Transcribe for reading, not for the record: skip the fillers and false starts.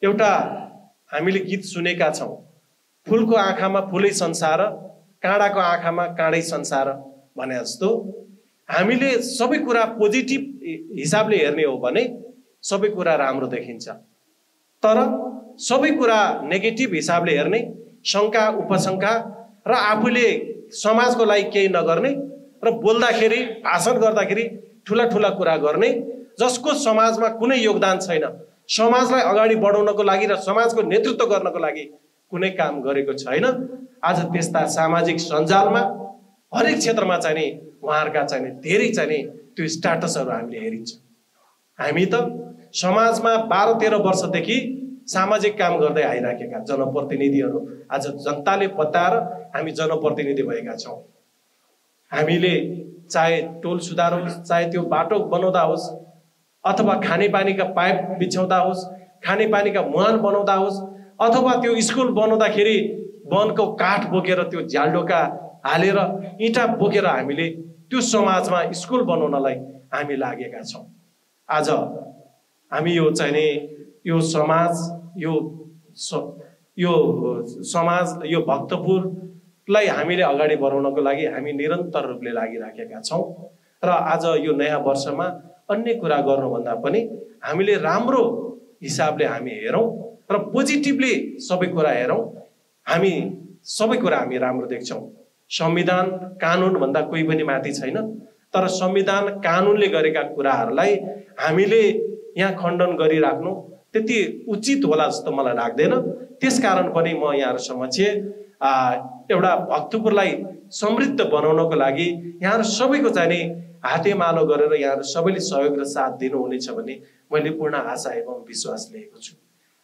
एउटा हामीले गीत सुनेका छौं, फूलको आँखामा फूलै संसार, काँडाको आँखामा काँडै संसार भने जस्तो हामीले सबै कुरा पोजिटिभ हिसाबले हेर्ने हो भने सबै कुरा राम्रो देखिन्छ। तर सबै कुरा नेगेटिभ हिसाबले हेर्ने, शंका उपशंका र आफूले समाजको लागि केही नगर्ने र बोल्दाखेरि भाषण गर्दाखेरि ठूला ठूला कुरा गर्ने, जसको समाजमा कुनै योगदान छैन, समाजलाई अगाडि बढाउनको लागि र समाजको नेतृत्व गर्नको लागि कुनै काम गरेको छैन, आज त्यस्ता सामाजिक सञ्जालमा हरेक क्षेत्रमा चाहिँ नि उहाँहरुका चाहिँ नि धेरै चाहिँ नि त्यो स्ट्याटसहरु हामीले हेरिन्छ। हामी त समाजमा 12-13 वर्षदेखि सामाजिक काम गर्दै आइराखेका जनप्रतिनिधिहरु आज जनताले पत्याएर हामी जनप्रतिनिधि भएका छौं। हामीले चाहे टोल सुधार होस्, चाहे त्यो बाटो बनाउँदा होस्, अथवा खानेपानीका पाइप बिछाउँदा होस्, खानेपानीका मुहान बनाउँदा होस्, अथवा त्यो स्कुल बनाउँदाखेरि वनको काठ बोकेर त्यो झ्यालडोका हालेर इँटा बोकेर हामीले त्यो समाजमा स्कुल बनाउनलाई हामी लागेका छौं। आज हामी यो चाहिँ नि यो समाज यो भक्तपुरलाई हामीले अगाडि बढाउनको लागि हामी निरन्तर रूपले लागिराखेका छौं। र आज यो नयाँ वर्षमा अन्य कुरा गर्नुभन्दा पनि हामीले राम्रो हिसाबले हामी हेरौं र पोजिटिभली सबै कुरा हेरौं। हामी सबै कुरा हामी राम्रो देख्छौं। संविधान कानून भन्दा कोही पनि माथि छैन, तर संविधान कानूनले गरेका कुराहरूलाई हामीले यहाँ खण्डन गरिराख्नु त्यति उचित होला जस्तो मलाई लाग्दैन। त्यसकारण पनि म यहाँहरु समक्ष एउटा भक्तपुरलाई समृद्ध बनाउनको लागि यहाँहरु सबैको चाहिँ हातेमालो गरेर यहाँहरु सबैले सहयोग र साथ दिनुहुनेछ भन्ने मैले पूर्ण आशा एवं विश्वास लिएको छु।